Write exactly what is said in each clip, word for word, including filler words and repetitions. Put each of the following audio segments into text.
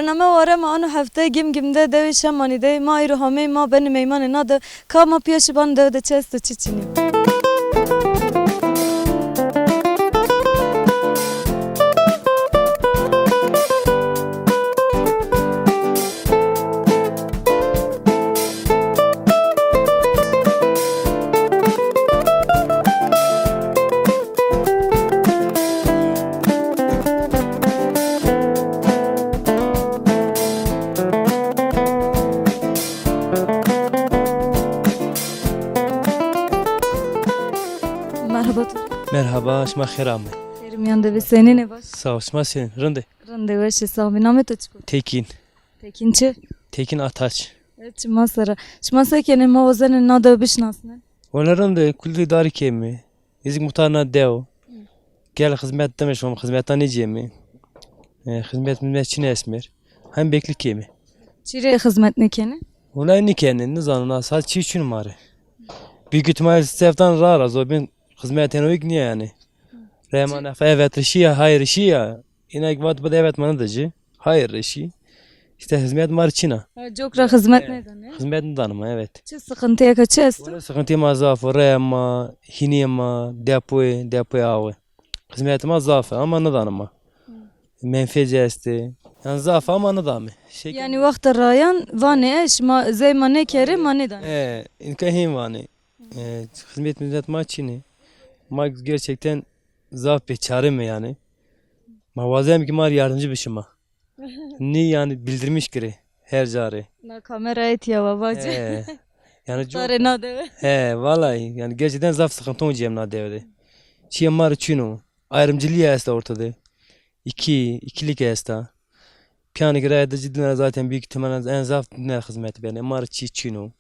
Name ware ma ano hefteyê Gimgim de dewê Şemanî de, ma îro hamey ma benê meymanê na de, ka ma pîya şiban dewe de çi esto çi çinî. Merhaba. Merhaba, şima xêr amê. Xêr miyan de bê, senîn ê, baş? Sağ ol, şima senîn, rind ê? Rind ê, weş ê, sağ ol. Namê to çik o? Tekin. Tekin çi? Tekin Ataç. E, çima sera. Şima se kenê, ma wazenê na dew bişinasnê? Wele rind ê, kulî darî kemî. Ez kî muxtar na dew. Gel xizmet dime şom, xizmeta nêcêmî. E, xizmet mizmet çin esmer. Hem beklî kemî. Çi rê xizmet nêkenê? Wele nêkenê, nizano na saat çi çin ma rê. Büyük ihtimal seftan ra ra zobîn xizmet heno kî nîya yanî. Rema nefa evet rişî ya, hayır rişî ya. Îna kî vat bide evet ma nidicî. Hayır rişî. Îşte xizmet ma rê çin a. Ha, cok ra xizmet nêdanê? Xizmet nêdanê ma, evet. Çi sıkıntı eka çi esto? Wele sıkıntı ma zaf o, rê ma, hînê ma, depoyê, depoyê awe. Xizmetê ma zaf a ama nêdanê ma. Menfezî estê. Yanî zaf a ama nêdamê. Şey. Yanî wexta rayan vanê, e, şima zey ma nêkerê, ma nêdanê. E, înka hên vanê. E, xizmet mizmet ma çin ê. Ma gerçekten zaf bêçare me yanî. Ma wazeme kî ma rê yardımcı bişima. Nî yanî bildirmiş kirê her ca rê. Na kamera etîya wa vacî. He. Yanî çok. Tarê na dewe. He, vallahi yanî gerçekten zaf sıkıntı o cem na dewe de. Çîyê ma rê çin o. Ayrımcılığı esta ortada. İki, ikilik esta. Piyanê kî raya de cidden zaten büyük ihtimalle en zaf dinler xizmeti benê. Ma rê çî çin o.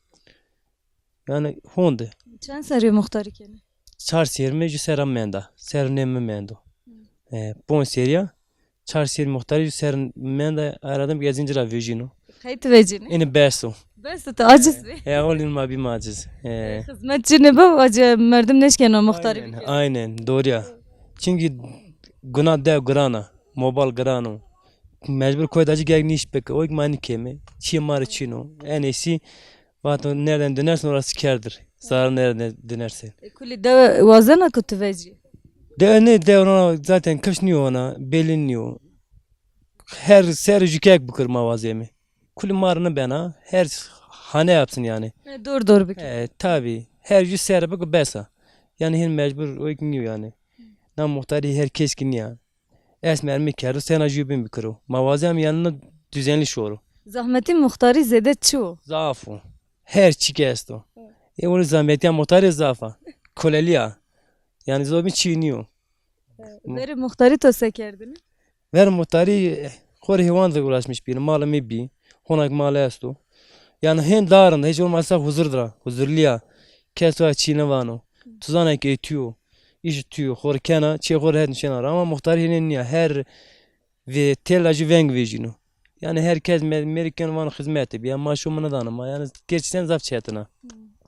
Yanî honde. Çend serrî muxtarî kenê? Çar serrî mi jû serra menda. Serrî nê mi mendo. E, ponc serrî ya. Çar serrî muxtarî jû serrî menda, aradem ki ez inci ra vejîno. Qey ti vejînî? Înî bes o. Bes o, ti aciz bî. E, e, olin ma bîm aciz. E. Xizmet çinê bi, acı merdim nêşkeno muxtarî bikero. Aynen, aynen, doğru ya. Çünkü guna dew giran a, mobal giran o. Mecbur koy de acı gerek nîş bike. O ki ma nîkeme. Çîyê ma rê çin o. En iyisi Vato nereden dönersen orası kârdır. Zarar nereden dönersen. E, kulî dewe wazena ku ti vecî? Dewe nê, dewe ona zaten kifş nîyo ona, belli nîyo. Her ser jükek bikir ma wazeme. Kulî ma rê nêbena, her hane yapsın yani. E, dor dor bikir. E, tabi. Her jü ser bikir bes a. Yani hin mecbur o ki nîyo yani. Na muxtarî her kes ki nîya. Esmer mi kerdo sena jubin bikiro. Ma wazem yanına düzenli şoro. Zahmetî muxtarî zêde çi o? Zaf o. Her çi ki esto. E, onu zahmetîya muxtarî zaf a. Kolelî ya. Yani zobîn çi nîyo. Verê muxtarî to se kerdinî? Ver muxtarî, e, xo rê heywan de uğraşmış bîn. Malê mi bî. Honak mal esto. Yani hên darin de hiç olmazsa huzur dira. Huzurlî ya. Kes wa çî nêvano. Tu zana ki tüyo. Îş tüyo. Xo rê kena, çê xo rê het nişena ra. Ama muxtarî hênê nîya. Her ve tela jü veng vejîno. Yani herkes me-, merî keno vano xizmetê bîya. Ma şo mi nêdano ma. Yani gerçekten zaf çetin a.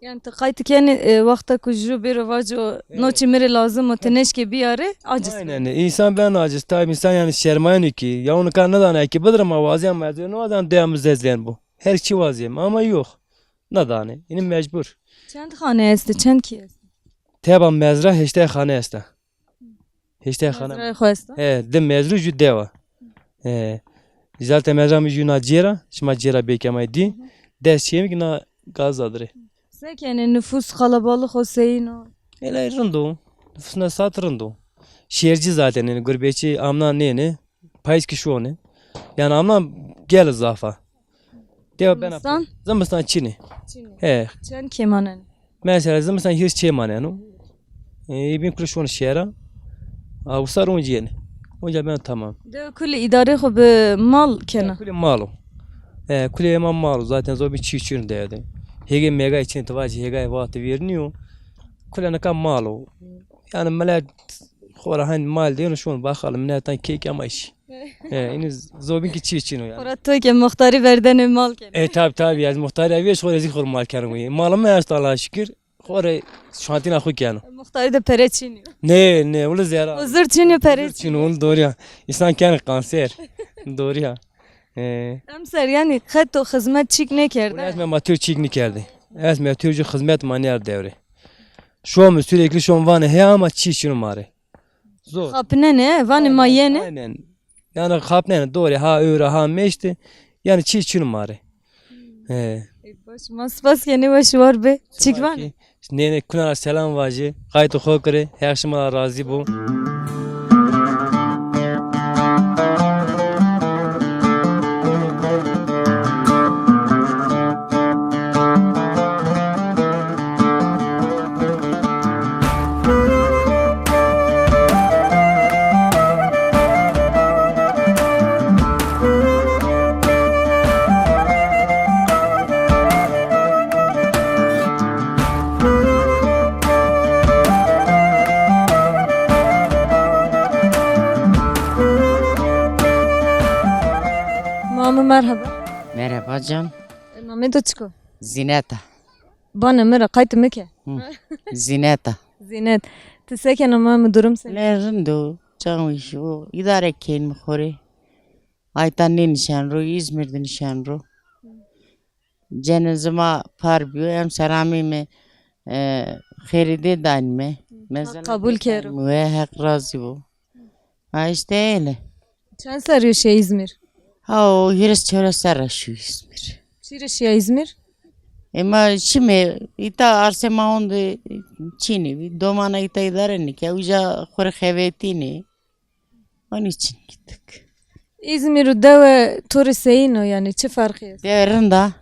Yani ti qayt kenî, e, wexta ku jû bêro vaco, no çî mi rê lazim o, ti nêşkê bîyarê, aciz. Aynen. İnsan ben aciz. Tabi insan yani şermayeno ki. Ya onu kar nêdana ki bidir ma wazîya ma ez nêwazan deya mi zezlen bu. Her çi wazîyem ama yok. Nêdanê. Yine mecbur. Çend xane estê, çend kî estê? Teba mezra heştay xane esta. Heştay xane. Mezrayê xo esta? He, di mezru jü dewa. He. Zaten mezra mi jü na cêra, şima cêra bêkemay dî. Des çêmik na gaz adire. Se kenê, nufus, kalabalık o seyîn o? Ele rind o. Nufus na saat rind o. Şehirci zaten yani gurbetçi amna nêne. Payîz kî şonê. Yani amna gel zaf a. Dewa bena. Zimistan? Zimistan çinê. Çinê. He. Çend kê manenê? Mesela zimistan hîris çê maneno. E, bin kilo şonê şehra. A, usar onca yenê. Onca ben tamam. De kulî îdarê xo bi mal kena? Kulî mal o. E, kulî ema mal o. Zaten zobîn çî çin de. Hêgay mêgay çin, ti vacî hêgay vaxtî vêr nîyo. Kulî nika mal o. Yani millet xora hen mal dêno şon baxal, minetan kek ama iş. E, ini zobîn ki çî çin o yani. Xora to ke muxtarî verdenê mal kenê. E, tabi, tabi, ez muxtarî vêş xora ez kî xora mal kenê. Malê mi esto Allah'a şükür. Xora şantîna xo keno. Muxtarî de pere çin yo. Ne, ne, wele zera. Huzur çin yo, pere çin yo. Huzur çin yo, wele doğru ya. İnsan kenê kanser. Doğru ya. He. Emser, yanî qet to xizmet çîk nêkerde? Ez me ma tür çîk nîkerdî. Ez me tür jû xizmet ma nêerd dewrê. Şom, sürekli şom vanê he ama çî çin o ma rê. Zor. Xapnenê, vanê ma yenê. Aynen. Yanî xapnenê, doğru, ha öğre, ha meşti. Yanî çî çin o ma rê. He. Ey, baş, ma spas kenê, weş war be. Çîk vanê? Nênê kuna ra selam vajî. Qaytê xo kerê. Her şima ra razî bo. Mami, merhaba. Merhaba can. Namê to çik o? Zînet a. Bana mi ra, qaytê mi ke. Hı. Zînet a. Zînet. Ti se kena mami, durum se? Lê rind o, can wîş o. Îdare kên mi xo rê. Ayta nênişen ro, Îzmîr de nişen ro. Cenazê ma par bîyo, emser ameyme, e, xêrîdê danîme. Mezela qebul kero. Danîme, Heq razî bo. Ha, îşte öyle. Çend serrî yo şîya Îzmîr? Ha, o hîris çewres serra şîyo Îzmîr. Çi rê şîya Îzmîr? E, ma şîme, îta arsê ma honde çinî bî. Domana îta îdare nîke, uca xo rê xebetînê. Onun için gittik. Îzmîr û dewe to rê seyîn o, yanî çi ferqî est? Dewe rind a.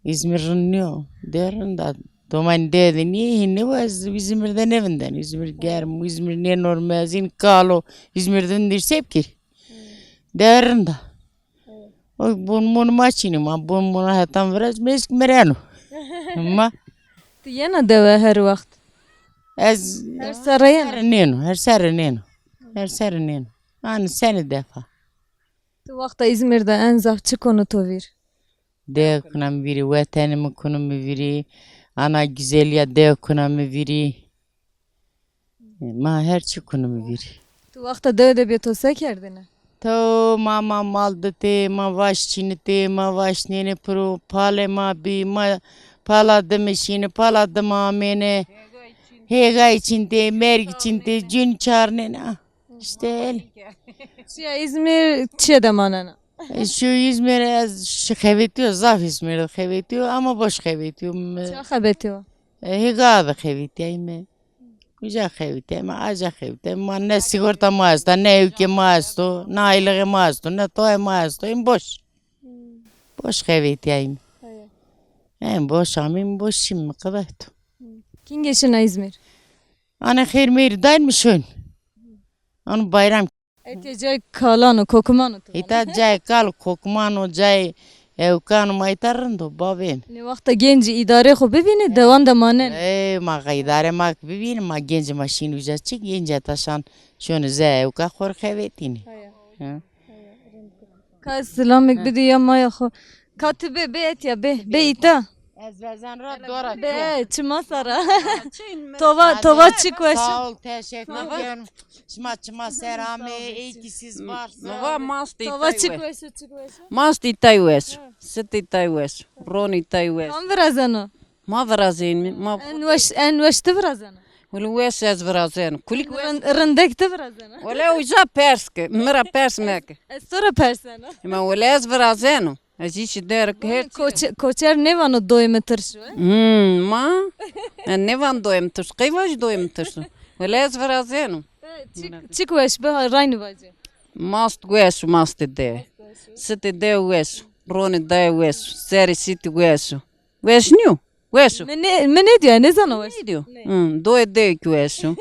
Îzmîr rind nîyo. Dewe rind a. Domanî dewe de nîyê, hîn nêbo ez Îzmîr de nêvindeno. Îzmîr germ, Îzmîr nênorme, ez hîn kal o. Îzmîr de vindî se bikî. Dewe rind a. O bon mon ma çinî, ma bon mona hetan viraz, mêsk mireno. Ma. Ti yena dewe her wext? Ez her serre yena? Her serre nêno, her serre nêno. Her serre nêno. Ani senî defa. Ti wexta Îzmîr de en zaf çi kono to vîr? Dewe kuna mi vîrî, wetenê mi kuno mi vîrî, ana güzelîya dewe kuna mi vîrî. Ma her çi kuno mi vîrî. Ti wexta dewe de bî to se kerdêne? To ma, ma mal ditê, ma vaş çinitê, ma vaş nênê piro, palê ma bî, ma pala dime şîne, pala dime amêne. Hêgay çintê, merg çintê, cûn çarnêne. Ah, îşte el. Şîya Îzmîr çi de manena? E, şu Îzmîr ez şi xebetîyo, zaf Îzmîr de xebetîyo, ama boş xebetîyo. Mi- Ça xebetîyo? E, hêga de xebetîyayme. Uca xebitê ma, aca xebitê ma, ne sigorta ma esta, ne ewkê ma esto, ne aylığê ma esto, ne toyê ma esto, hîn boş. Boş xebitîyayîm. Hên boş amîm, boş şîm, mi qedayto. Kîngê şina Îzmîr? Anê xêr mêrî dayn mi şoyn. Anu bayram. Etê cay kalan o, kokiman o tu. Îta cay kal, kokiman o, cay ewkan o, ma îta rind o, bavên. Nê wexta gencî îdarê xo bivînê, dewan de manen. Ey, ma îdare ma ki bivînê, ma gencî ma şîn uca çi, gencî taşan şonê ze ewka xo rê xevetînê. Haya. Ha. Ka silamêk bidî ya maya xo. Ka ti bê, bê etya, bê, bê îta. Ez vezan ra dora. Bê, çima sara. Tova, tova çik weş. Sağ ol, teşekkür ediyorum. Şima çima ser amê, ey ki siz varsın. Nova mast îtay weş. Tova çik weş, çik weş. Mast îtay weş. Sit îtay weş. Ron îtay weş. Kam virazeno? Ma virazên mi. Ma en weş, en weş ti virazeno. Wele weş ez virazeno. Kulik weş. Rind-, rindek ti virazeno. Wele uca pers ke. Mi ra pers meke. Ez to ra perseno. Ma wele ez virazeno. Ez îşî der her çî. Koçe-, koçer nêvano doyê mi tirş o, e? Hmm, ma? E, nêvan doyê mi tirş. Qey vajî doyê mi tirş o? Wele ez virazeno. E, çik, çik weş bi, ha, raynî vajî. Mast weş o, mastê de. Sitê de weş o. Ronê de weş o. Serê sitî weş o. Weş nîyo? Weş o. Mi nê-, mi nêdîyo, nêzano weş. Nêdîyo. Hı, doyê de ki weş o.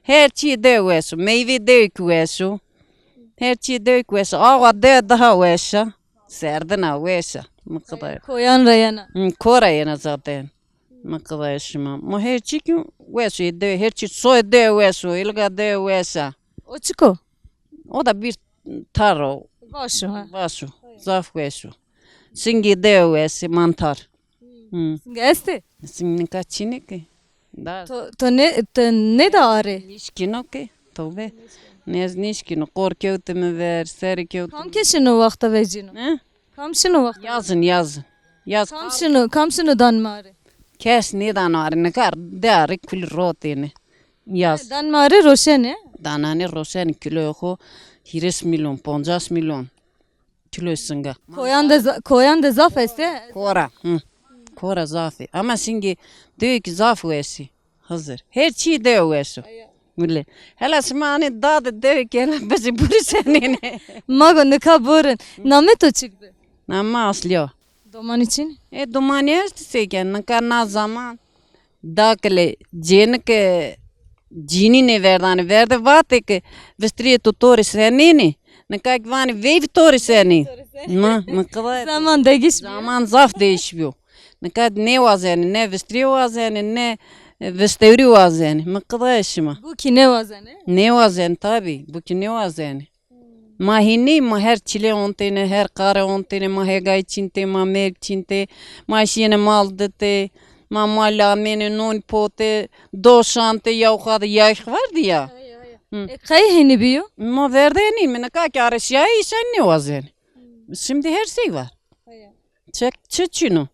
Her çî de weş o. Meyvê de ki weş o. Her çî de ki weş o. Awa de daha weş a. Serdina weş a. Mi qida. Koyan ra yena. Hı, ko ra yena zaten. Mi qida şima. Ma her çî ki weş o, de, her çî soy de weş o, ilga de weş a. O çik o? O da bir tar o. Vaş o, ha. Vaş o. Zaf weş o. Singê de weş, mantar. Hı. Sing estê? Sing nika çinê ki. Da. To, to ne, to nêda arê? Nişkîno ki, tobe. Ne ez nişkîno. Qor kewtê mi ver, serê kewtê mi. Kam ke şino wexta vecîno? He? Tam şino wexta? Yazin, yazin. Yaz. Kam şino, kam şino dan ma rê? Kes nêdan ma rê, nika de arê kulî rotêne. Yaz. Dan ma rê roşenê? Dananê roşenê, kîloyê xo hîris milyon, poncas milyon. Kîloyê singa. Koyan de za-, koyan de zaf estê? Kora, hı. Kora zaf ê. Ama şingê dewê kî zaf weş ê. Hizir. Her çî dewe weş o. Wile. Hela şima anê da de dewê kî hela bizê burî senêne. Ma go nika borin. Namê to çik bi? Namê ma Asliya. Domanî çin? E, domanî est seyken. Nika na zaman. Dakile cênike cînî nêverdanê. Verde vatê ke vistrîyê to to rê senênê. Nika kî vanê veyvî to rê senê. Ma, mi qida. Zaman degiş bîyo. Zaman zaf değiş bîyo. Nika nêwazenê, ne vistrîye wazenê, ne, e, vistewrî wazenê. Mi qidaya şima. Bu kî nêwazenê? Nêwazenê tabî. Bu kî nêwazenê. Ma hînî, ma her çilê ontêne, her qare ontêne, ma hêgayî çîntê, ma mêrg çîntê, ma şîyêne mal ditê, ma mal amêne, non potê, do şantê, yaw xade yayx vardî ya. Hı. E, qey hînî bîyo? Ma verdenî, mi nika kare şiyayî îşan nêwazenî. Şimdi her şey var. Çek, çi çin o?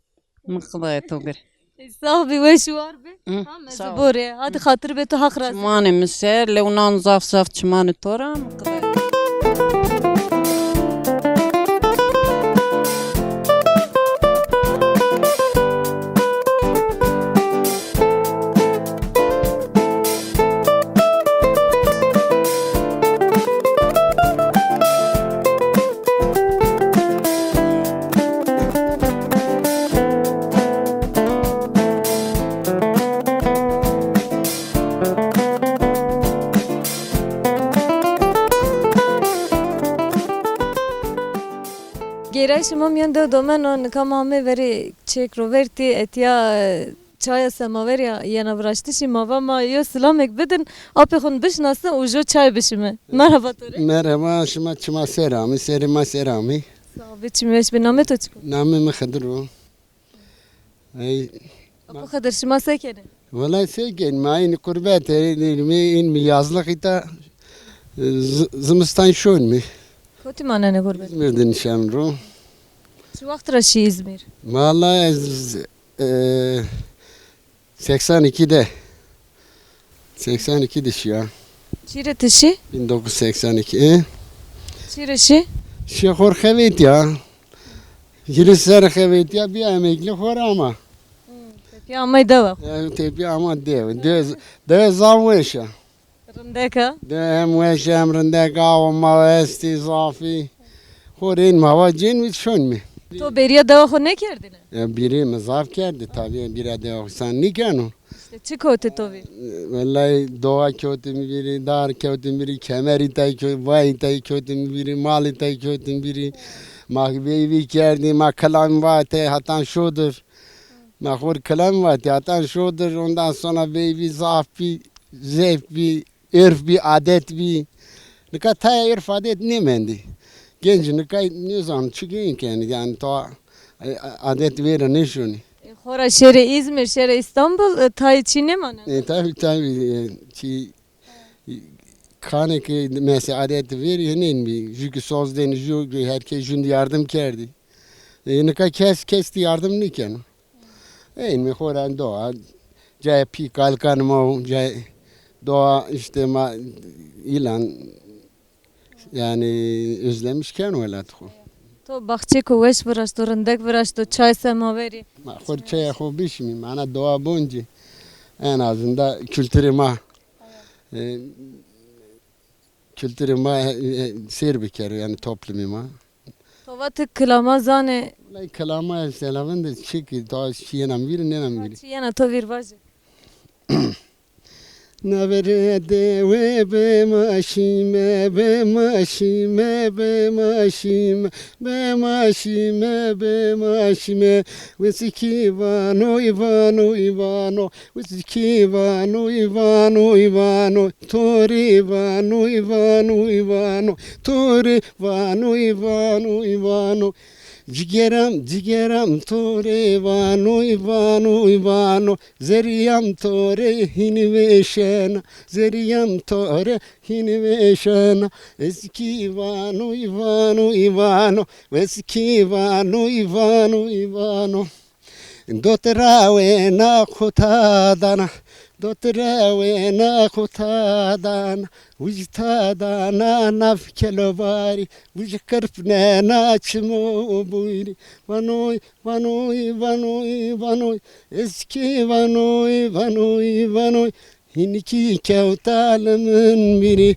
Mi qidaya to gir. E, sax bî, weş û war bî. Hı, ha, ez sağ ol. Borê. Hadi xatir bê to, Haq razî. Çimanê mi ser, lew nan zaf zaf çimanê to ra, mi qidaya. Gêrayîşê ma mîyan dew domen o, nika ma amê verê çêk ro vertî, etîya, e, çaya semaverî ya yena viraştişî, ma va ma yo silamek bidin, apê xo bişinasin û jo çay bişime. Merheba to rê. Merheba, şima çima ser amî, serê ma ser amî. Sağ ol, çim weş bî. Namê to çik o? Namê mi Xidir o. Ey. Apo Xidir, şima se kenê? Wela se kenî, ma înî qurbet, e, înî, înî yazlix îta, e, z-, zimistan şonî. Kotî manenê qurbet? Îzmîr de nişen ro. Çi wext ra şî Îzmîr? Wela ez, e, seksen iki de. Seksen iki de şîya. Çi rê ti şî? Bin dokuz yüz seksen iki, e? Çi rê şî? Şî xor xevetîya. Hîris serre xevetîya, bîya emeklî xor ama. Hmm, tepîya amay dewa. E, tepîya ama dewe. Dewe, dewe zaf weş a. Rindek a? Dewe hem weş a hem rindek a, awa ma estî zafî. Xo rên ma va cên wî şon mi. To bêrîya dewa xo nêkerdêne? E, bêrî mi zaf kerdî tabî, bêrîya dewa xo însan nêkeno. Îşte çi kewtê to vîr? Wellahî doğa kewtî mi vîrî, dar kewtî mi vîrî, kemerî tay kew-, vayî tay kewtî mi vîrî, malî tay kewtî mi vîrî. Ma veyvî kerdî, ma kilamî vatê hetan şodir. Ma xor kilamî vatê hetan şodir, ondan sonra veyvî zaf bî, zeyf bî, urf bî, adet bî. Nika tayê urf adet nêmendî. Genc nika nêzano çi gên kenî, yanî to, e, adet vêre nêşonî. E, xora şêrê Îzmîr, şêrê Îstanbul, e, tayê çî nêmaneno? E, tabî, tabî, e, çî, e, kanê ke mesela adet vêrî hênên bî. Jû ki soz dênî, jû ki her kes jûn di yardim kerdî. E, nika kes, kes di yardim nêkeno. Ê, mi xora doğa, cayê pî kalikan ma, cayê doğa îşte ma îlan, yanî özlemiş keno welat xo. To baxçêko weş viraşto, rindek viraşto, çay semaverî. Ma xo çaya xo bişimî, mana doğa boncî. En azından kültürê ma, e, kültürê ma, e, e, sêr bikero, yanî toplumê ma. To va ti kilama zanê. Wellahî kilama ez selavin de çi ki, daha çi yena mi vîrî, nêna mi vîrî. Çi yena to vîr vaje. Navere dewe be ma şîme, be ma şîme, be ma şîme, be ma şîme, be ma şîme. Wesîkî vano, î vano, î vano. Wesîkî vano, î vano, î vano. Torî vano, î vano, î vano. Torî vano, î vano, î vano. Cigeram, cigeram to rê vanoy, vanoy, vano. Zerrîyam to rê hînî vêşena, zerrîyam to rê hînî vêşena. Ez kî vanoy, vanoy, vano. Ez kî vanoy, vanoy, vano. Dot ra wêna xuta dana, dot ra wêna xuta dana. Wij ta dana nav kelovarî, wij qirpnena çimo bûrî. Vanoy, vanoy, vanoy, vanoy. Ez kî vanoy, vanoy, vanoy. Hînî kî kewta li min bîrî.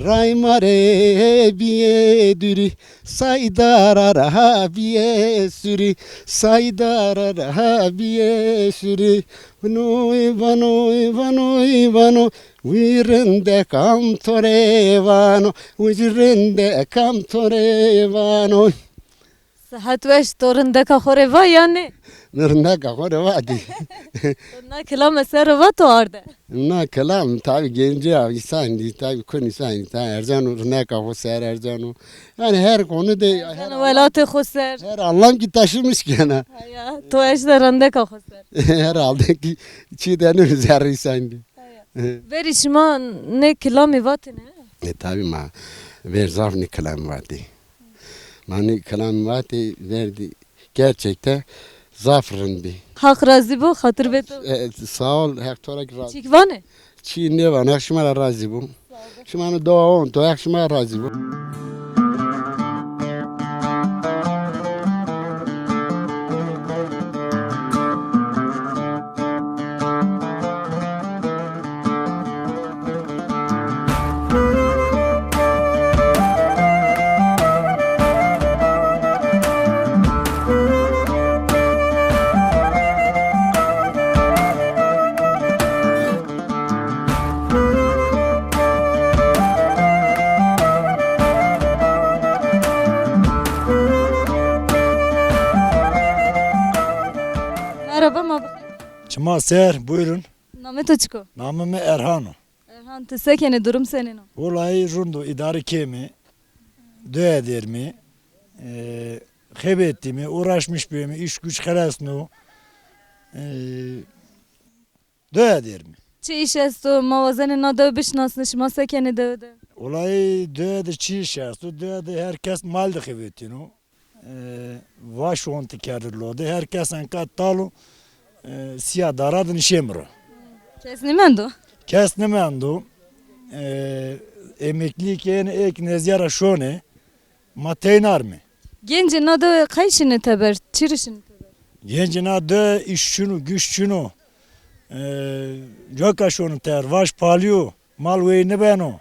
Ray ma rê bîyê dûrî. Saydara ra bîyê sûrî. Saydara ra bîyê sûrî. Vanoy, vanoy, vanoy, vanoy. Wî rindek am to rê vano. Wî rindek am to rê vano. Sihet weş, to rindeka xo rê va ya nê? Mi rindeka xo rê va dî. Na kilame ser va to arde? Na kilam tabî gencî ya, însan dî, tabî kun însan dî, tabî erceno rindeka xo ser erceno. Yani her konu de, her Erceno anlam, welatê xo ser. Her anlam ki taşımış gene. Haya, to eşte rindeka xo ser. Herhalde ki çî de ne zerrî sen dî. Haya. Verî şima nê kilamî vatêne? E, tabî ma ver zaf nê kilamî vatê. Ma nê kilamî vatê, verdî gerçekten zaf rind bî. Haq razî bo, xatir bê to. E, sağ ol, Heq to ra kî razî. Çîk vanê? Çî nêvan, Heq şima ra razî bo. Şima no dowa on to, Heq şima ra razî bo. Merhaba, ma bixêr. Çima ser, buyurun. Namê to çik o? Namê mi Erhan o. Erhan, ti se kenê, durum senên o? Wulay rind o, îdare kemî, doya der îmî, e, xebetîmî, uğraşmış bîmî, îş güç xelesno, e, doya der îmî. Çi îş esto? Ma wazenê na dewe bişinasnê, şima se kenê dewe de? Wulay dewe de çi îş esto? Dewe de her kes mal de xebetîno. E, vaş ontî kerdî lo de. Her kes enka tal o, e, sîya dara de nişê mi ro. Kes nêmendo? Kes nêmendo. E, emeklî kê ênê, ê kî nezdîya ra şonê. Ma teyna rîmê. Gencê na dewe qey şinê teber? Çi rê şinê teber? Gencê na dewe îş çin o, güç çin o. E, coka şonê teber, vaş palî yo. Mal wey nêbeno.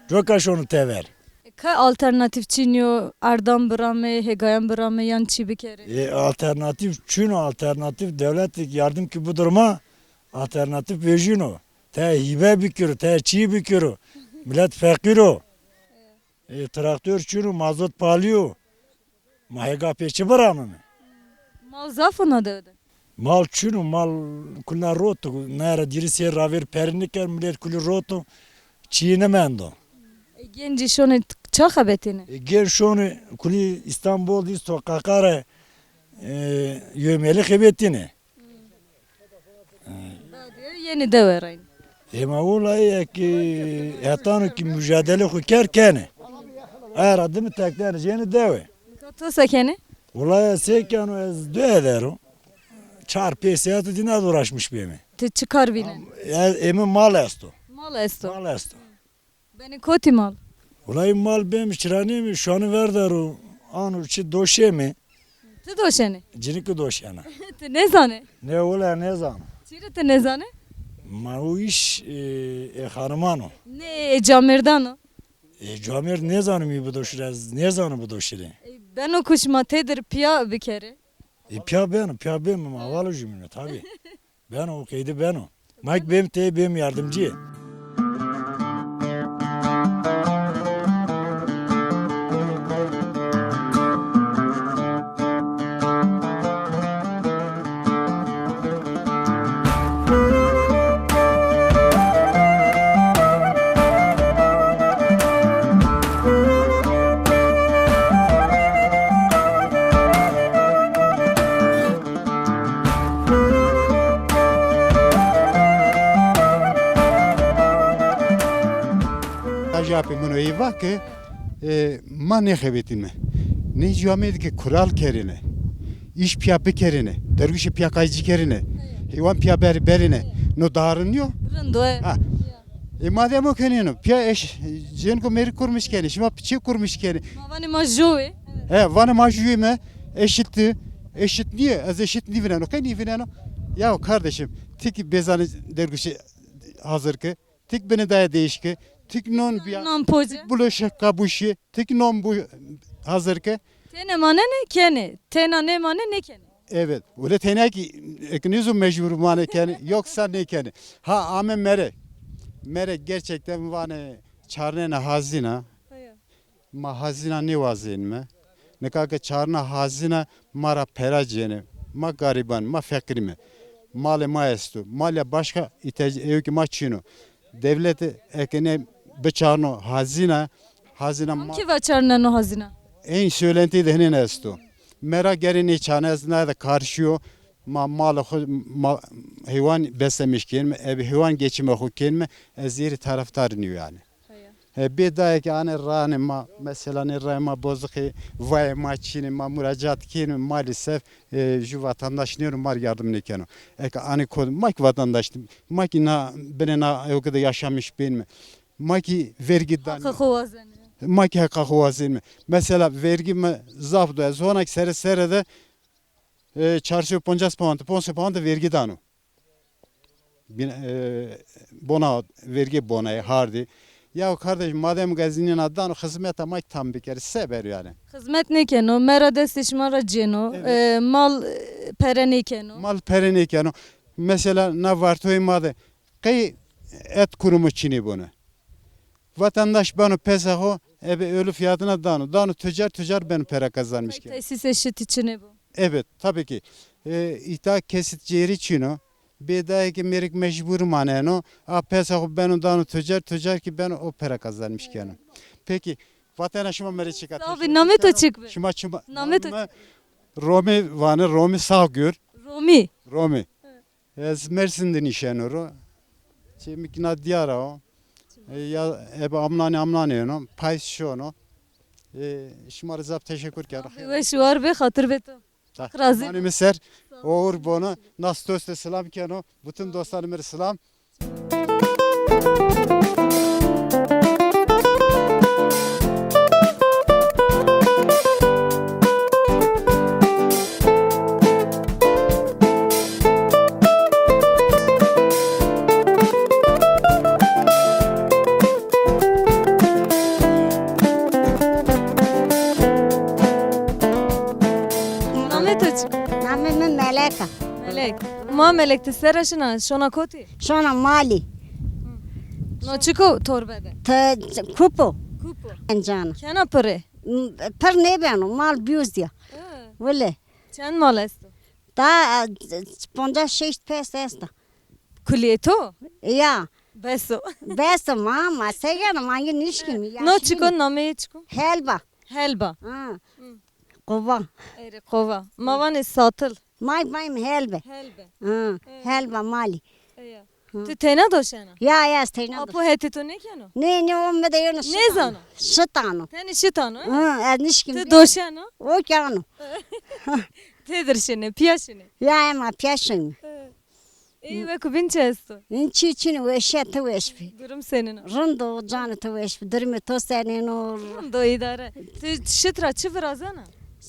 Coka şono tever. E, kay alternatîf çin yo, erdan biramê, hêgayan biramê yan çî bikerê? E, alternatîf çin o, alternatîf dewlet yardim kî bido rê ma, alternatîf vejîno. Te hîbe bikiro, te çî bikiro. Milet feqîr o. E, traktor çin o, mazot palî yo. Ma hêga pê çi biramime? Mal zaf o na dewe de? Mal çin o, mal kulîna rot o. Naye ra dîrî sêr ravêr perî nêker, milet kulî rot o. Çîyê nêmendo. E, gencî şonê t-, ça xebetêne? E, genc şonê kulî Îstanbul dî, sokaka ra, e, yewmelî xebetîne. Badî yenê dewe reyn. Ema wulay eke hetano kî mucadelê xo kerd kenê. Aya ra dimi teknenê yenê dewe. Nika to se kenê? Wulay ez se keno, ez dewe der o. Çar pênc saet dîna de uğraşmış bîme. Ti çi kar vînenê? Ez, ê mi mal esto. Mal esto. Mal esto. Benê kotî mal? Wulay mal bêm çiranê mi, şanî ver der o, ano çi doşê mi. Ti doşenê? Cinîke doşena. Ti nêzanê? Nê wulay nêzano. Çi rê ti nêzanê? Ma o îş, e, ê xaniman o. Nê, ê camêrdan o? Ê camêrd nêzano mi bidoşîrê, ez nêzano bidoşîrê. E, beno ku şima têdir pîya bikerê? E, pîya beno, pîya bêm, ma valo jumîno tabî. Beno, o qeyde beno. Ma kî bêm tey, bêm yardimcî. Capê min o ey va ke, e, ma nêxebetînme. Nê cû ameyî de ke kural kerîne. Îş pîya bikerîne. Derwişê pîya qaycî kerîne. Heywan pîya ber-, berîne. No daha rind nîyo? Rind o, e. Ha. E, madem o kenîno, pîya eş, cêniko mêrik kurmiş kenê. Şima çi kurmiş kenê? Ma vanê ma jû ê. He, vanê ma jû ê me. Eşit, eşit nîye. Ez eşit nîvîneno. Qey nîvîneno? Ya kardeşim, ti kî bêzanê derguşî hazir ke. Tik binê daye değişke, tik non biya, non pocê, tik bulaşık kabuşi, tik non bu hazır ke. Têne manenê, kenê. Têna nêmanenê, nêkenê. Evet. Öyle têna ki, ek nêzû mecbur manê kenê, yoksa nêkenê. Ha, ame mere. Mere gerçekten vanê çarnena hazina. Haya. Ma hazina nêwazênme. Nika ke çarna hazina ma ra pera cêne. Ma gariban, ma feqîrîme. Malê ma esto. Malê başka îhtiyacê ewkê ma çin o. Dewlete eke nê biçarno hazina, hazina ma... Kam kî va çarneno hazina? Eyn söylenti de hinin esto. Mera gerê nêçarne, ez naye de karşî yo. Ma malê xo, ma, heywan beslemiş kenme, ebi heywan geçime xo kenme, ez yeri taraftar nîyo yani. He, bê daye ke anê ranê ma, mesela nê rayê ma bozixê, vayê ma çinê, ma muracaat kenê, maalesef, e, jü vatandaş nêno, ma rê yardım nêkeno. Eke anê ko, ma kî vatandaş, ma kî na, binê na ewke de yaşamış benme. Ma kî vergî danê. Heqa xo wazenê. Ma kî heqa xo wazenme. Mesela vergî mi zaf do. Ez hona kî sere sere de, e, çar sey û poncas pound, ponc sey pound vergî dano. Bin-, e, bona, vergî bonayê hardî. Ya kardeş, madem ke ez nîna dano, xizmeta ma kî tam bikerê, se bero yani? Xizmet nêkeno, mera destê şima ra cêno, evet, e, mal, e, pere nêkeno. Mal pere nêkeno. Mesela na Vartoyê ma de qey et kurumu çinê bone? Vatandaş beno pesa xo, ebe ölü fiyatına dano. Dano tüccar, tüccar beno pere kazanmış ki. Tesîsê şitî çinê bo. Evet, tabii ki. E, îta kesit cêrî çin o. Bê daye ke mêrik mecbur maneno. A pesa xo beno dano tüccar, tüccar ki beno o pere kazanmış keno. Peki, vatena şima merê çik a? Sağ ol, namê to çik bi? Şima çima? Namê to çik? Romî vanê, Romî Sağgür. Romî. Romî. Ez Mersin de nîşeno ro. Çê mi kî na diyar a o. E, ya, ebe amnanê amnanê yeno, payîz şono. E, şima rê zaf teşekkür keno. Weş û war bê, xatir bê to. Razî. Manê mi ser, oxir bono, nas dostê selam keno. Bütün dostanê mi rê selam. Namê to çik? Namê mi Melek a. Melek. Ma Melek, ti sera şina, şona kotî? Şona malî. No çik o torbe de? Ti kup o. Kup o. Encana. Kena pirê? M-, pir nêbeno, mal bîyozdîya. Hı. Wile. Çend mal esto? Da, e, poncas şeşt pes esta. Kulîyê to? Ya. Bes o. Bes o ma, ma se geno, ma nîşkîme. No çik o, nameyê çik o? Helba. Helba. Ha. Hı. Qova. Erê, qova. Ma vanê satil. May, may mi helbe. Helbe. Ha, helba malî. Eya. Ti têna doşena? Ya, ya, ez têna doşena. Apo hetê to nêkeno? Nê, nê, o mi de yeno şitano. Nêzano? Şitano. Tenê şitano, e? Ha, ez nîşkîme. Ti doşena? O kî ano. Têdir şinê, pîya şinê? Ya, ema pîya şinîme. Ey, weko bîn çi esto? Hîn çî çin o, weşîya, ti weş bî. Durum senîn o? Rind o, canê ti weş bî. Durumê to senîn o? Rind o, îdare. Ti şit ra çi virazena?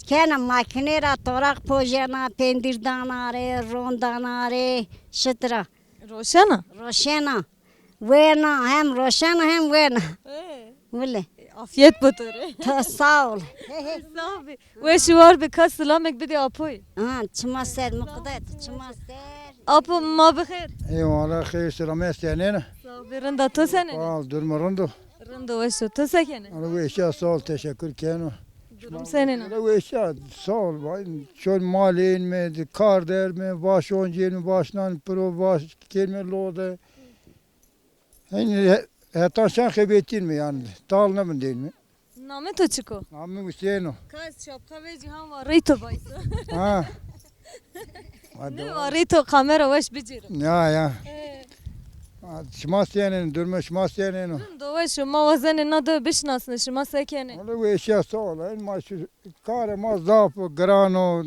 Kena makîne ra, toraq pojena, pendîr dana rê, ron dana rê, şit ra. Roşena? Roşena. Wena, hem roşena hem wena. Ee. Wile. Afiyet bo to rê. To sağ ol. Sağ ol. Weş û war bê, ka silamek bidê apoyî. Ha, çima ser, muqdet, çima ser. Apo, ma bi xêr. Eyvallah, xêr selamet senîn. Sağ ol, rind a, to senîn? Sağ ol, durum rind o. Rind o, weş o, to se kenê? Ala weşîya, sağ ol, teşekkür keno. Durum senîn a? Ala weşîya, sağ ol. Vay, çol malên mi, kar der mi, vaş oncên mi, vaş nan piro, vaş kên mi lo de. Henî he-, hetan şen xebetîn mi yani, tal nêbindên mi. Namê to çik o? Namê mi Hüseyin o. Ka ez şapka vecî, han va rey to bayso. Ha. Ne va rey to, kamera weş bicêro. Ya, ya. Ee. Şima senên, durumê şima senên o? Durum do weş o, ma wazenê na dewe bişinasnê, şima se kenê? Wele weşîya sağ olayın, ma şu karê ma zaf giran o.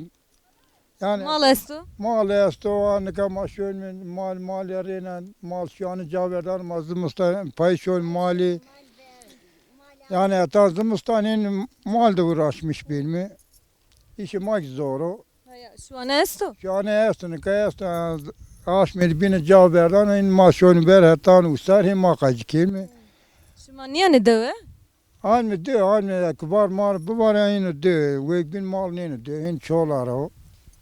Yani mal esto? Mal esto, ha, nika ma şonîme mal, mal ya rêna, mal şu anî ca verdan, ma zimistan pay şon malî. Yani heta zimistan hên mal de uğraşmış benîme. Îşê ma ki zor o. Heya, şu an esto? Şu an esto, nika esto. Aşmê de bîne ca verdan, hên ma şonî ver hetan usar, hên ma qacî kenîme. Şima nîyanê dewe? Anîme de, anîme eke var mar bivar, ya ino de, wek bîn mal nêno de, hên çola ra o.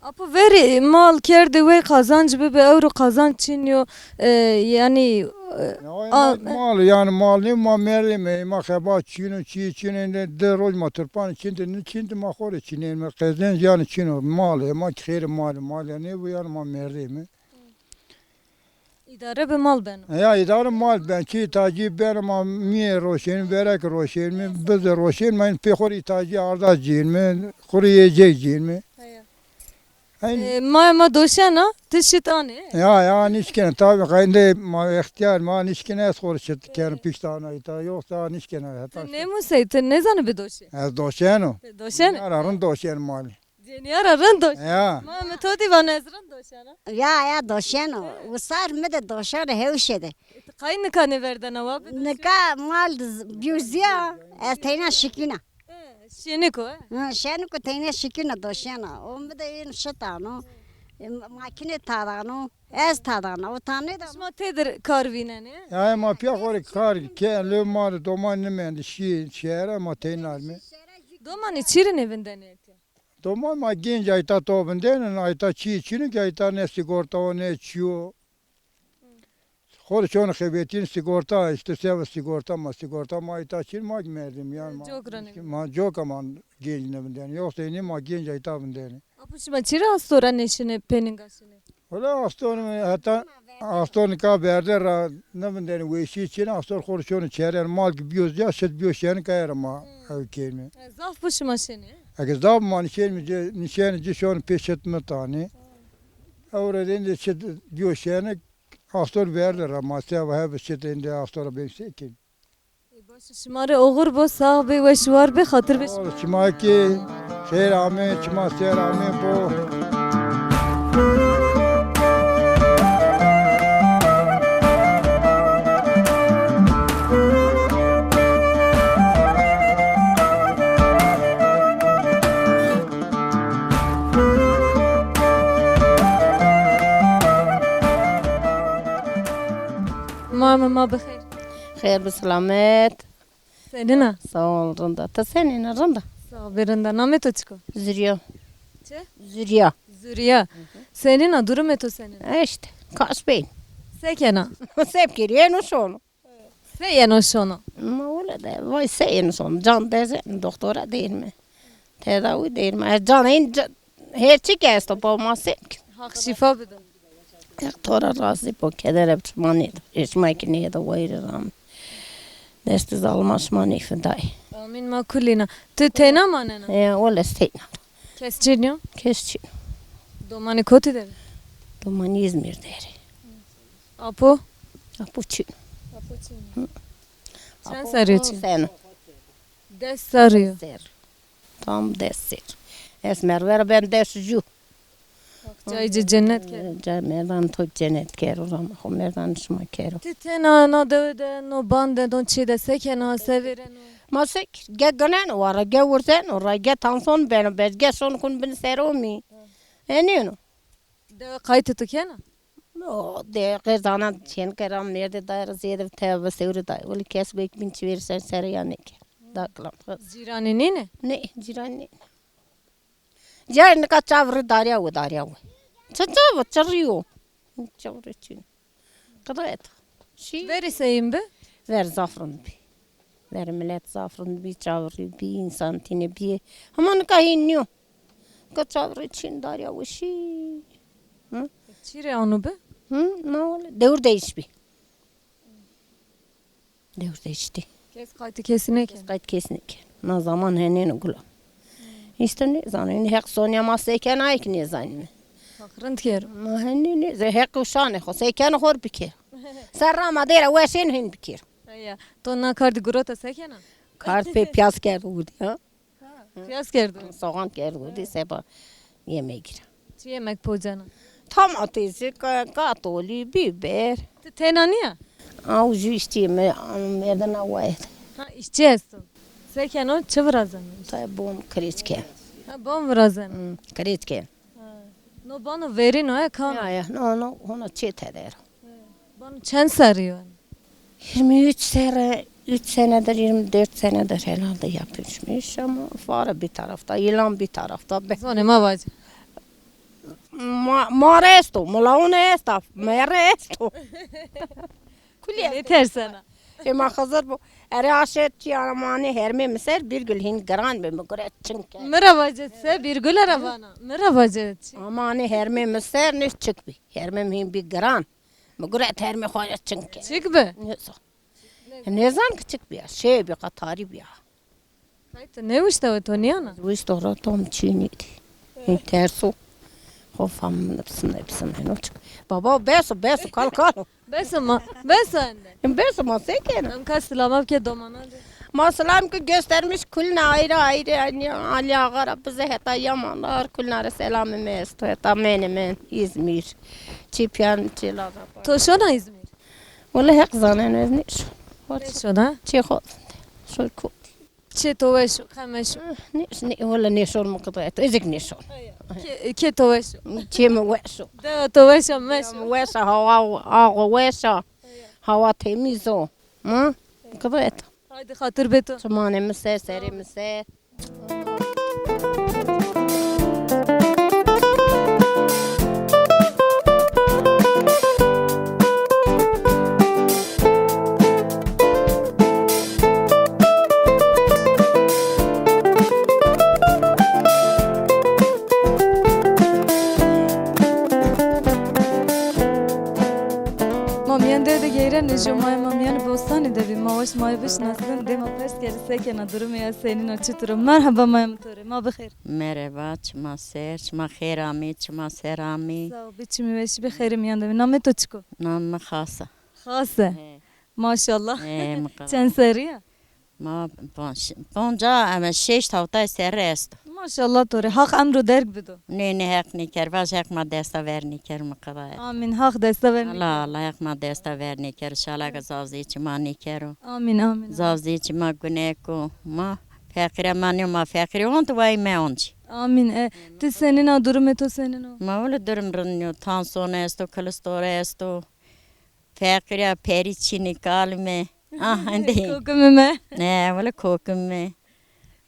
Apo verî mal kerdê wey qazanc bibi, ewro qazanc çin yo, e, yanî, e, ya, a- mal, mal, yanî mal nê, ma merdê me, ma xebat çin o, çî çin o, êndî di roj ma tirpanê çin de, nî çin de ma xo rê çinên me, qezenc yanî çin o, mal, e, ma ki xêrê mal, mal ya nêbo, yanî ma merdê me. Îdare bi mal beno. Ya, îdare mal ben. Çi îhtacî beno, ma mîyê roşên, verek roşên mi, bizê roşên, ma pê xo rê îhtacî arda cîn mi, xo rê yiyecek cîn mi. Heya. Hey. E, ma, ma doşena, ti şit anê? Ya, ya, nişkene, tabi, qayndê ma extiyar, ma nişkene, ez xo rê şit keno, pişt ana îta, yoksa nişkene, heta. Ti nêmusey, ti nêzanê bidoşê? Ez doşeno. Ti doşenê? Ara rind doşen malî. Cênîya ra rind doşeno. Ya. Ma mi to dî vano ez rind doşena. Ya, ya, doşeno. Wisar mi de doşeno, hewşe de. E, ti qayî nika nêverdena wa bidoşê? Nika mal de z-, bîyo zîya, ez teyna şikîna. E, şeniko, e? Hı, şeniko teyna şikîna doşena. O mi de ên şitano. E, ma-, makîne tadano. Ez tadana. O tanê de. Şima têdir kar vînenê? Ya, ma pîya xo rê kar ke, lê ma de doman nimendî, şî şehre, ma teyna mi. Domanî çi rê nêvindenê? Doman ma genc ayta to vindenê, ayta çî çin o ki, ayta ne sigorta o ne çî yo. Xo rê şonê xebetîn sigorta, îşte seba sigorta ma, sigorta ma ayta çin, ma ki merdim yanî ma. Cok ra nêvindenê. Ma cok ama genc nêvindenê. Yoksa ênî ma genc ayta vindenê. Apo şima çi rê astora nêşinê pêninga şinê? Wela astor mi heta astor nika verde ra nêvindenê, weşî çin, astor xo rê şonê çeren, mal ki bîyo zîya, şit bîyo şenik, aye ra ma ew kenîme. E, zaf bo şima şenê? Eke zaf ma nişenîme ci, nişenê ci şonê pê şit mi tanê. Ewro de êndî şit bîyo şenik, astor verde ra ma seba heb şit êndî astor ra bê se kenîme. Ê, baş o, şima rê oxir bo, sax bê, weş û war bê, xatir bê şima. Sağ ol, şima ki xêr amê, şima ser amê bo. Ma, ma, ma bi xêr. Xêr bi selamet. Senîn a? Sağ ol, rind a. Ti senîn a, rind a? Sağ ol, bê rind a. Namê to çik o? Zurîya. Çi? Zurîya. Zurîya. Senîn a, durumê to senîn a? E îşte, kaş bîn. Se kena? Se bikerî, yeno şono. Se yeno şono? Ma wele de, vay se yeno şono. Can dezeno, doktora dêrîme. Tedawî dêrîme. Ez can hên ca-, her çi ki esto, bo ma se bikerî. Haq şîfa bido. Haq to ra razî bo, kedere bi şima nêdo. Ê şima ki nêdo, wayîrê ram. Destê zalima şima nêfidayê. Amîn, ma kulî na. Ti teyna manena? E, wele ez teyna. Kes çin yo? Kes çin. Domanî kotî der? Domanî Îzmîr der. Apo? Apo çin. Apo çin. Çend serrî yo çin? Seno. Des serrî yo. Ser. Tam des ser. Ez merve ra ben des ju. Haq cayê ci cennet kero. Cayê merdan to cennet kero, rama xo merdan şima kero. Ti tena na dewe de, no ban de, no çê de se kena, se vêreno? Ma se, ge gineno wa ra, ge wurzeno ra, ge tanson beno, bez ge şon kun bin sero mi. Enîno. Dewe qaytê to kena? O, de qezanan çên keran merdê dayê ra zêde teve sewrê dayê. Wele kes bek bin çi vêr sen sere ya nêker. Da kilam. Cîranê nêne? Ne, cîran nêne. Cayê nika çav rê darya we, darya we. Çi çav, çi rî yo? Çav rê çin. Qirayet. Şî. Verî seyîn bi? Ver zaf rind bî. Verî milet zaf rind bî, çav rî bî, însan tîne bîyê. Hema nika hîn nîyo. Nika çav rê çin, darya we şî. Hı? Çi rê ano bi? Hı? Na wele. Dewr değiş bî. Dewr değişti. Kes qaytê kesî nêkeno. Kes qayt kes nêkeno. Na zaman henêno gula. Îşte nêzano. Înî Heq sonya ma se kena, ayê ki nêzanîme. Heq rind kero. Ma henî nêze-, Heq uşanê xo se keno xo rê bikero. Serra ma dêra weşên hîn bikir. Heya. To na kardî gurota se kena? Kard pê piyaz kerd wurdî ha. Ha, piyaz kerdo. Soğan kerd wurdî seba yemeği gire. Çi yemek pocena? Domatesi, ka-, katolî, biber. Ti tena nîya? Aw jü işçî mi, merdena wayet. Ha, işçi esto. Se keno, çi virazeno? Tay bon krêç ken. Ha, bon virazeno. Hmm, krêç ken. Ha. No bano verîn o, e, kan? Ya, ya, no, no, hono çê teder. Bano çend serrî yo? Yirmi üç serre, üç senedir, yirmi dört senedir herhalde yapışmış ama fare bir tarafta, yılan bir tarafta. Be- Zonê ma vace. Ma, mare esto, mulaune esta, mere esto. Kulî esto. Nêtersena. Ema Xizir bo. Erê aşe çî amanê hermê mi ser, Bîrgul hîn giran bi, mi gure çin ke. Mi ra vace se, Bîrgul ra vana. Mi ra vace çi? Amanê hermê mi ser, nê çik bî. Hermê mi hîn bî giran. Mi gure hermê xo ya çin ke. Çik bi? Nêzan. Nêzan ki çik bîya. Şey bî, qatarî bîya. Hay, ti nêwişta we, to nîyana? Wişto ra tam çî nêdî. Hîn terso. Xo fam nipsin, nipsin, heno çik. Baba, beso, beso, kal, kal. Beso ma, beso ende. Beso ma, se kena? Em ka silama bike domana de. Ma silam ki göstermiş kulna ayrı ayrı, yani Ali Ağa ra bize heta Yamanlar kulna ra selamê mi esto, heta menê mi İzmir. Çi piyan, çi Lazapa. To şona İzmir? Wele Heq zaneno, ez nêşon. Nêşona? Çê xo. Şor ko. Çê to weş o, qe meşo. Ah, nê, nê, wele nêşon mi qidayet. Ezik nêşon. Kê, kê to weş o? Çê mi weş o. Dewa to weş a, meşo. Dewa mi weş a, hawa, awa weş a. Hawa temiz o. Ma? Qidayet. Haydi xatir bê to. Çimanê mi ser, serê mi ser. Ma mîyan dewe de geyrenê, jû maya ma mîyanê bostanî de bî. Ma waşt mayî bişinasnên, dê ma pers kerê se kena, durumê ya senîn o, çitur o? Merheba maya mi to rê, ma bi xêr. Merheba, çima ser, çima xêr amê, çima ser amê. Sağ ol, bi çimî weşî, bi xêrê mîyan de bî. Namê to çik o? Namê mi Xas a. Xas e. He. Maşallah. He, mi qala. Çend serrî ya? Ma ponc-, ponca, eme şeşt hewtay serre esto. Maşallah to rê. Haq emro derg bido. Nê, nê, Heq nêker. Vaj Heq ma desta ver nêker, mi qedaya. Amîn. Haq desta ver nêker. Allah, Allah, Heq ma desta ver nêker. Şalak zazê çi ma nêkero. Amîn, amîn. Zazê çi ma guneko. Ma feqîre ma nîyo, ma feqîrê ont, way me oncî. Amîn. E, ti senîn a, durumê to senîn o? Ma wele durum rind nîyo. Tanson esto, kilistore esto. Feqîrîya perî çinî kalime. Ah, endê. Kokimî me. Ne, wele kokimî me.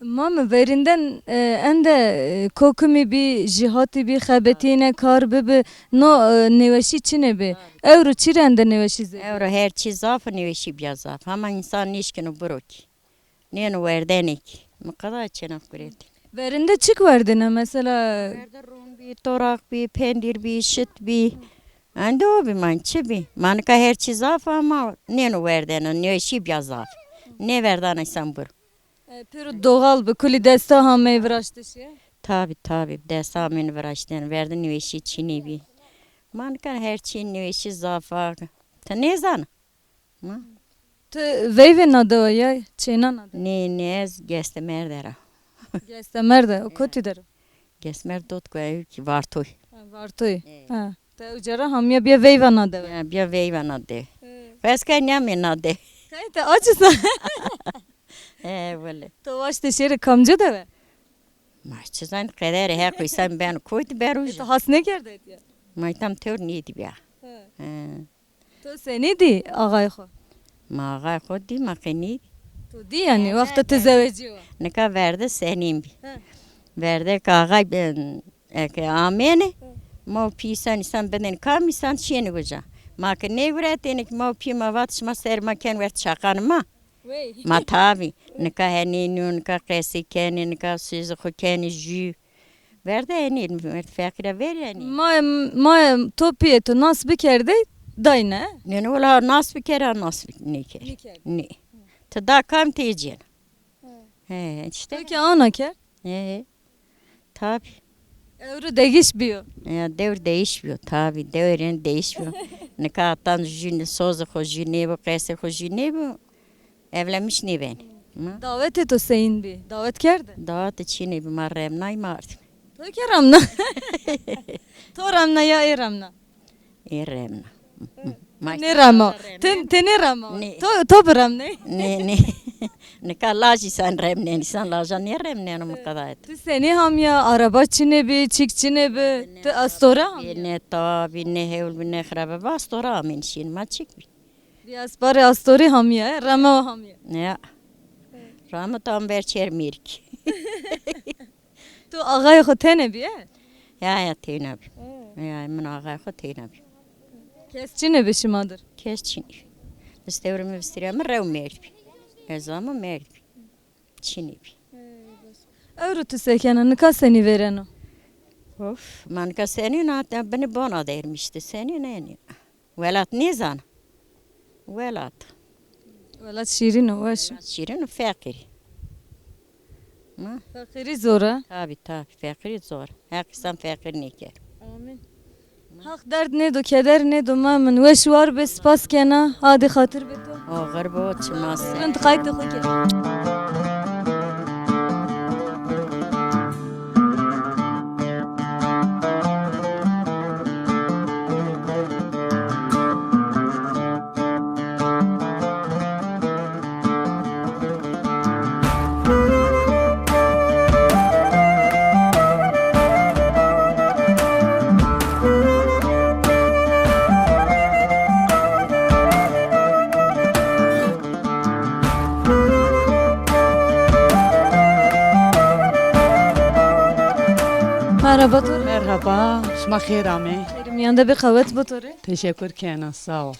Ma mi verînden, e, ende, e, kokimî bî, jîhatî bî, xebetîne kar bibi. No, e, nêweşî çinê bî. Ewro çî rê ende nêweşî zêde? Ewro her çî zaf o, nêweşî bîya zaf. Hema însan nêşkîno biro kî. Nêno werdenê kî. Mi qeda çêna guretî. Verinde çik werdêne mesela? Verde ron bî, toraq bî, pendîr bî, şit bî. Ende o bî, ma çi bî? Ma nika her çî zaf a, ama nêno werdena, nêweşî bîya zaf. Nêverdana însan biro. E, pêro doğal bi, kulî desta hameyî viraştişî? Tabî, tabî, desta hameyî viraştene. Verde nêweşî çinî bî. Ma nika her çî nêweşî zaf a. Ti nêzana? Ma? Ti veyvê na dewe ya, çêna na dewe? Nê, nê, ez Gestemerde ra. Gestemerde, o kotî der o? Gestemerd dot ku ew kî Vartoy. Ha, Vartoy. E. Ha. Ti ewca ra hamîya bîya veyva na dewe? Ya, bîya veyva na dewe. E. Xo ez kay nîyamê na dewe. Kay ti aciz a? E, wele. To waştê şêrê kamca dewe? Ma çi zanî, qederê Heq, însan beno kotî bero. E, to has nêkerde etya? Ma tam tewr nêdî bîya. Ha. Ha. To senî dî axayê xo? Ma axayê xo dî, ma qe nîdî. To dî yanî, wexta ti zewecîyo? Nika verde senîn bî. He. Verde ke axay ben, eke amêne, he, ma û pî însan, însan bidên kam, însan şîyêne uca. Ma ke nêguretêne ke ma û pî ma vat şima ser ma ken wert şaqanê ma. Wey. Ma tabî, nika henê nîyo, nika qesî kenê, nika sêzê xo kenê jû. Verde enî, verde feqîre verî enî. Ma, ma to pîyê to nas bikerdê, dayne? Nê, nê, wela nas bikera, nas bik-, nêker. Nêker. Nê. Ti da kam tê cêna. He. He, îşte. To kî ana kerd? He, he. Tabî. Ewro değiş bîyo. Ya, dewr değiş bîyo, tabî. Dewrên değiş bîyo. Nika tan jü sozê xo jü nêbo, qesê xo jü nêbo. Evlenmiş nêbenî. Ma? Dawetê to seyîn bî? Dawet kerde? Dawetê çînê bî, ma remnay ma ardî. To ke remna? To remna ya ê remna? Ê remna. Ma işte nêrema. Te, te nêrema. Nê. To, to biremnê. Nê, nê. Nika lajî sen remnên, sen laja nêremneno mi qedayet. Ti senî hamya, araba çinê bî, çîk çinê bî. Ti astore hamya? Nê tabî, nê hewl bî, nê xirebe bî, astore amên şîn, ma çîk bî. Bî esparê astorî hamîye, reme o hamîye. Ya. Rame tam ver çer mêrikî. Tu axayê xo tene bîye? Ya, ya, teyna bî. Ya, min axayê xo teyna bî. Kes çinê bi şima dir? Kes çinê. Vistewrê mi vistîrya mi rew merdbî. Ez ama merdbî. Çinê bî. Ewro tu se kena? Nika senî vêreno? Of, ma nika senî na, binê bona dermişti. Senî ne, ne. Welat nêzana. Welat. Welat şîrin o, weş o. Welat şîrin o, feqîrî. Ma? Feqîrî zor e. Tabî, tabî, feqîrî zor. Heq însan feqîr nêker. Amîn. Heq derd nêdo, keder nêdo, ma min weş war be, spas kena, hadî xatir be to. Oxir bo, çimasî. Rind qaytê xo ke. Merhaba to rê. Merhaba, şima xêr amê. Xêrê mîyan de bê, qewet bo to rê. Teşekkür kena, sağ ol.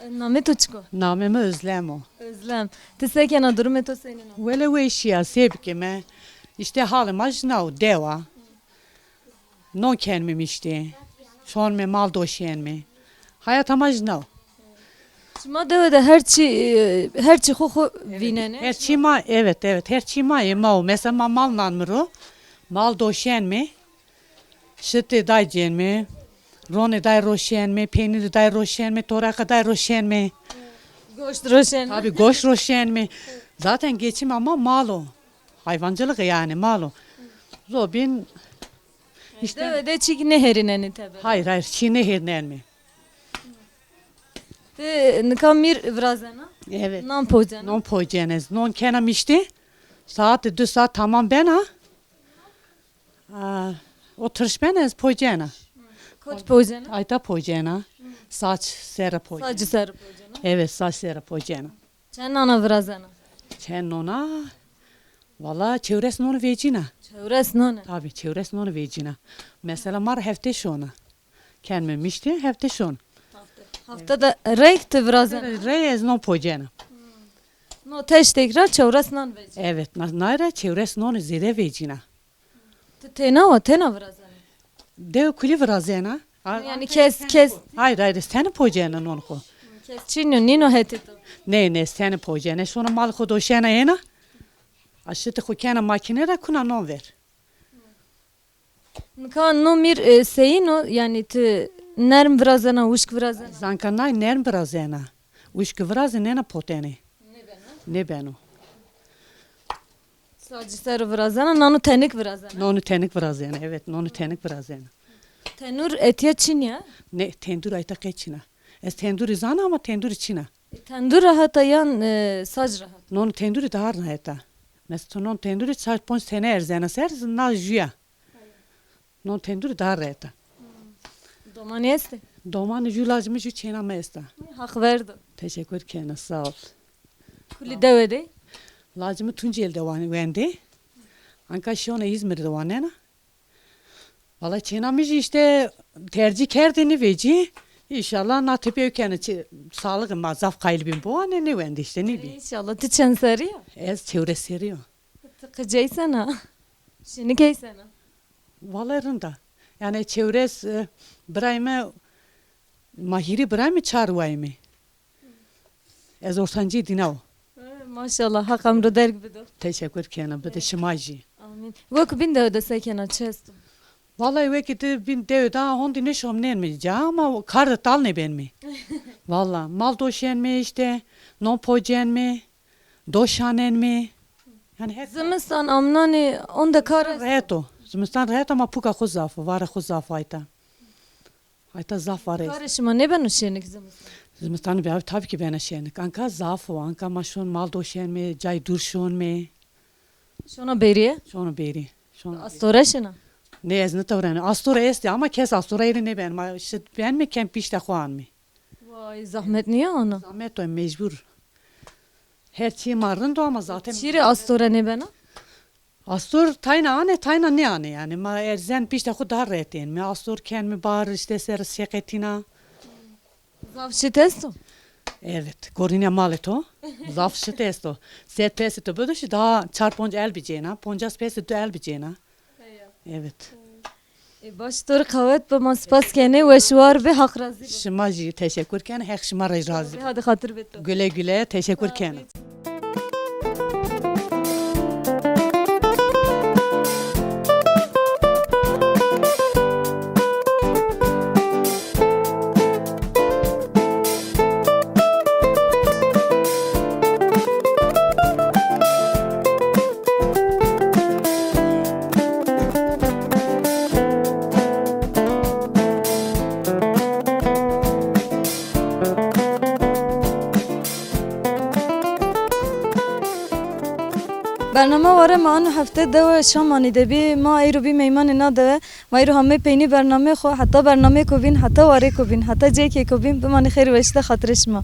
Namê to çik o? Namê mi Özlem o. Özlem. Ti se kena, durumê to senîn o? Wele weşî ya, se bikime. Îşte halê ma jina o, dewa. Non kenmê miştê. Şonmê mal doşenmê. Hayata ma jina o. Şima dewe de her çî, e, her çî xo xo vînenê? Her çî ma, evet, evet, her çî ma yê, ma o. Mesela ma mal nanmiro, mal doşenmê, şitê day cênmê, ronê day roşenmê, peynîrê day roşenmê, toreqa day roşenmê. Goşt roşenmê. Tabii, goşt roşenmê. Zaten geçim ama mal o. Hayvancılık yani, mal o. Zobîn işte. Dewe de çîk nêherînenê teber? Hayır, hayır, çî nêherînenmê. Ti nika mîr virazena? Evet. Nan pocena? Non pocena ez. Non kena miştê. Saat, di saat tamam bena. Aa, o tirş bena ez pocena. Kot pocena? Ayta pocena. Saç sere pocena. Saç sere pocena. Evet, saç sere pocena. Çend nana virazena? Çend nona? Valla çewres nonî vecîna. Çewres nonî? Tabii, çewres nonî vecîna. Mesela ma rê hefte şona. Kenme miştî, hefte şona. Hefte. Hefte de reyk ti virazena? Rey ez non pocena. No teştek ra çewres nan vecîna. Evet, na-, nay ra çewres nonî zêde vecîna. Ti têna wa, têna virazena? Dew kulî virazena. A- Yani kes, kes. Hayır, hayır, seni pocena non xo. Kes çîn o, nîno hetê to? Ne, ne, seni pocena. Şona mal xo doşena ena. Aşitî xo kena makîne ra, kuna non ver. Nika no mîr, e, seyîn o, yani ti nerm virazena, wişk virazena? Zanka nay nerm virazena. Wişk virazê nêna potenê. Nêbeno? Nêbeno. Sacî ser o virazena, nano tenik virazena? Nonî tenik virazena, evet, nonî tenik virazena. Tenûr etîya çin ya? Ne, tendur ayta qe çin a. Ez tendurî zana ama tendurî çin a. E, tendur rahat a yan, e, sac rahat? Non tendurî daha rahat a. Mesela tu non tendurî çar ponc tene erzena ser, na jû ya. Non tendurî daha rahat a. Domanî estê? Domanî jû lacê mi, jû çêna mi esta. Haq verdo. Teşekkür kena, sağ ol. Kulî dewe de? Lacê mi Tunceli de wan-, wendê. Anka şona İzmir de wanena. Valla çêna mi jî işte tercîh kerdê nêvecî. Înşallah na tepîya kena çi, sağlığê ma zaf qayîl bîn biwanê, nêwendê işte, nêbî. Înşallah. Ti çend serrî ya? Ez çewres serrî ya. Ti qicey sena? Şinik ey sena? Vallahi rind a. Yani çewres, e, birayê mi, ma hîrê birayê mi, çar wayê mi. Ez ortancî dîna o. E, maşallah, Haq emro derg bido. Teşekkür kena, bide şima jî. Amîn. Wek bîn dewe de se kena, çi esto? Vallahi wekî ti bîn dewe da hondî nêşomnenmê ca ama kar de tal nêbenmê. Vallahi mal doşenmê îşte, non pocenmê, do şanenmê. Yanî her Zimistan amnanê onde kar est? Rehet o. Zimistan rehet ama puka xwu zaf o, varê xwu zaf o ayta. Ayta zaf varê est. Karê şima nêbeno şenik zimistan? Zimistanî be, tabii ki bena şenik. Anka zaf o. Anka ma şon mal doşenmê, cay dûr şonmê. Şona bêrî ye? Şono bêrî. Şono bêrî. Astore şina? Nê, ez nitewreno. Astore estê ama kes astoreyê rê nêben. Ma şi benmê kem pîşta xwu anmê. Vay, zahmet nîya ana? Zahmet o, mecbur. Her çî ma rind o ama zaten. Çî rê astore nêbena? Astor tayna anê, tayna nêanê yanî. Ma erzen pîşta xwu daha rehet ênmê. Astor kenmê bar, îşte ser şeqetîna. Zaf şit esto? Evet, gorîna malê to. Zaf şit esto. Sed pesê to bido şi daha çar ponc el bicêna, poncas pesê tu el bicêna. Evet. E, baş, to rê qewet bi, ma spas kenê, weş û war bi, Haq razî bi. Şima jî teşekkür ken, Heq şima rê razî bi. Hadi xatir bi to. Güle güle, teşekkür ken. Bernama Warê ma ano hefte dewe Şamanî de bî. Ma eyro bî meymanê na dewe. Ma eyro hamê peynî bernamê xo, heta bernamêko bîn, heta warêko bîn, heta cêkêko bîn, bimanê xêr û weşî de, xatirê şima.